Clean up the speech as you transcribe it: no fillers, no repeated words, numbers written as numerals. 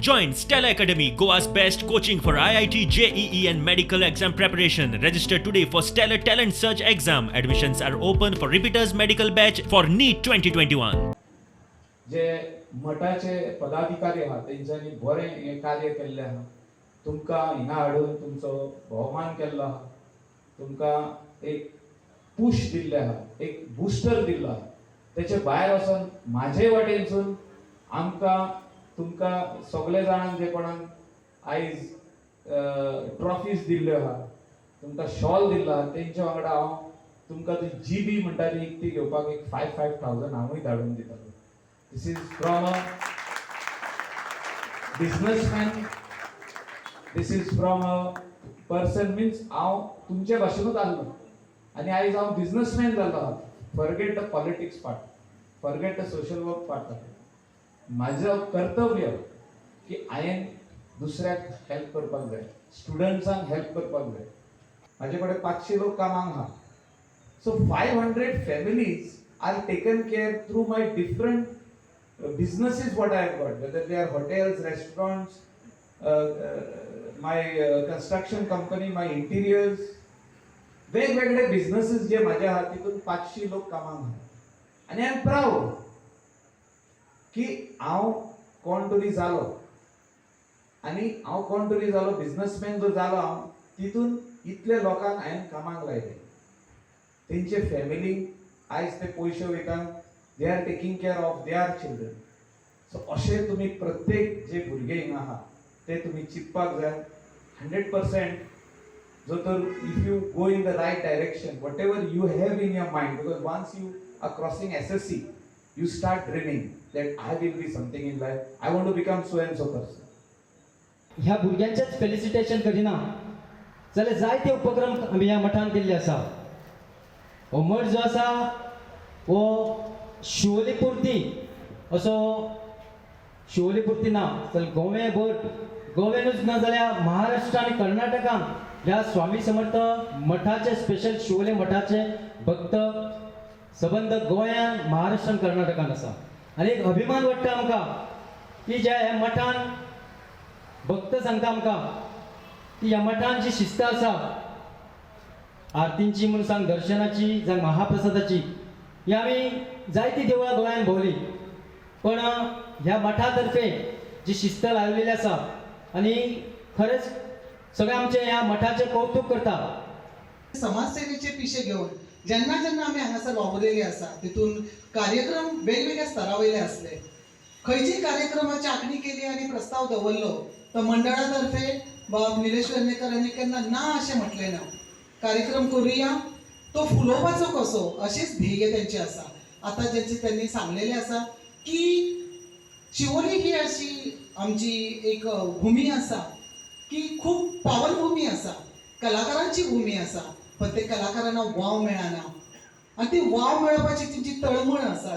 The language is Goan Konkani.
Join Stellar Academy, Goa's best coaching for IIT, JEE, and medical exam preparation. Register today for Stellar Talent Search exam. Admissions are open for repeaters medical batch for NEET 2021. जे मठाचे पदाधिकारी आहा तेंच्यांनी बरें हें कार्य केल्लें आहा. तुमकां हिंगा हाडून तुमचो भोवमान केल्लो आहा, तुमकां एक पूश दिल्लें आहा, एक बुस्टर दिल्लो आहा. तेचे भायर वचोन म्हाजे वाटेनसून आमकां तुमकां सगळे जाणांक जे कोणाक आयज ट्रॉफीज दिल्ल्यो आहा, तुमकां शॉल दिल्लो आहा, तेंच्या वांगडा हांव तुमकां ती जीबी म्हणटा ती विकती घेवपाक एक 5-5 थावजंड हांवूय धाडून दितालो. This is from a businessman. This is from a person, means हांव तुमचे भाशेनूच आहलो आनी आयज हांव बिजनसमॅन जाल्लो आहा. Forget the politics part, forget the social work part. म्हाजो कर्तव्य की हांवें दुसऱ्याक हेल्प करपाक जाय, स्टुडंट्सांक हेल्प करपाक जाय. म्हाजे कडेन 500 लोक कामाक आहा, so 500 families are taken care through my different businesses what I have got, whether they are hotels, restaurants, my construction company, my interiors, वेगवेगळे बिझनेसेस जे म्हाजे आहा तितून 500 लोक कामाक आहा. आनी I am proud की हांव कोण तरी जालो आनी हांव कोण तरी जालो, बिझनसमॅन जो जालो हांव, तितून इतले लोकांक हांवें कामाक लायले. तेंचे फॅमिली आयज ते पयशे वयता, they are taking care of their children. So अशें तुमी प्रत्येक जे भुरगे हिंगा आहा ते तुमी चिंतपाक जाय. 100% जो तर if you go in the right direction, whatever you have in your mind, because once you are crossing SSC, you start dreaming that I will be something in life, I want to become so and so person. ह्या भुरग्यांचेच फेलिसिटेशन करिना जाल्यार जायते उपक्रम आमी ह्या मठान केल्ले आसा. हो मठ जो आसा हो शिवोली पुरती असो, शिवोली पुरती ना जाल्यार गोव्याभर, गोव्यानूच ना जाल्यार महाराष्ट्र आनी कर्नाटकान ह्या स्वामी समर्थ मठाचे, स्पेशल शिवोले मठाचे भक्त सबंद गोंयान, महाराष्ट्रान, कर्नाटकान आसा. आनी एक अभिमान वाडटा आमकां की ज्या ह्या मठान भक्त सांगता आमकां की ह्या मठान जी शिस्त आसा, आरतींची म्हूण सांग, दर्शनाची जावं महाप्रसादाची, ही आमी जायतीं देवळां गोंयान भोंवली पण ह्या मठा तर्फे जी शिस्त लायलेली आसा आनी खरेंच सगळे आमचे ह्या मठाचें कौतूक करता. समाजसेवेचे पिशे घेवन जेन्ना जेन्ना आमी हांगासर वावुरलेली आसा, तितून कार्यक्रम वेगवेगळ्या स्तरा वयले आसले. खंयचीय कार्यक्रमाची आखणी केली आनी प्रस्ताव दवरलो तर मंडळा तर्फे बाब निलेश वेर्णेकर हांणी केन्ना ना अशें म्हटलें ना. कार्यक्रम करुया, तो फुलोवपाचो कसो अशेंच ध्येय तेंचें आसा. आतां जेचे त्यांनी सांगलेलें आसा की शिवोली ही अशी आमची एक भुमी आसा की खूब पावनभूमी आसा, कलाकारांची भूमी आसा, पण ते कलाकारांना वाव मेळना आनी ती वाव मेळोवपाची तेंची तळमळ आसा.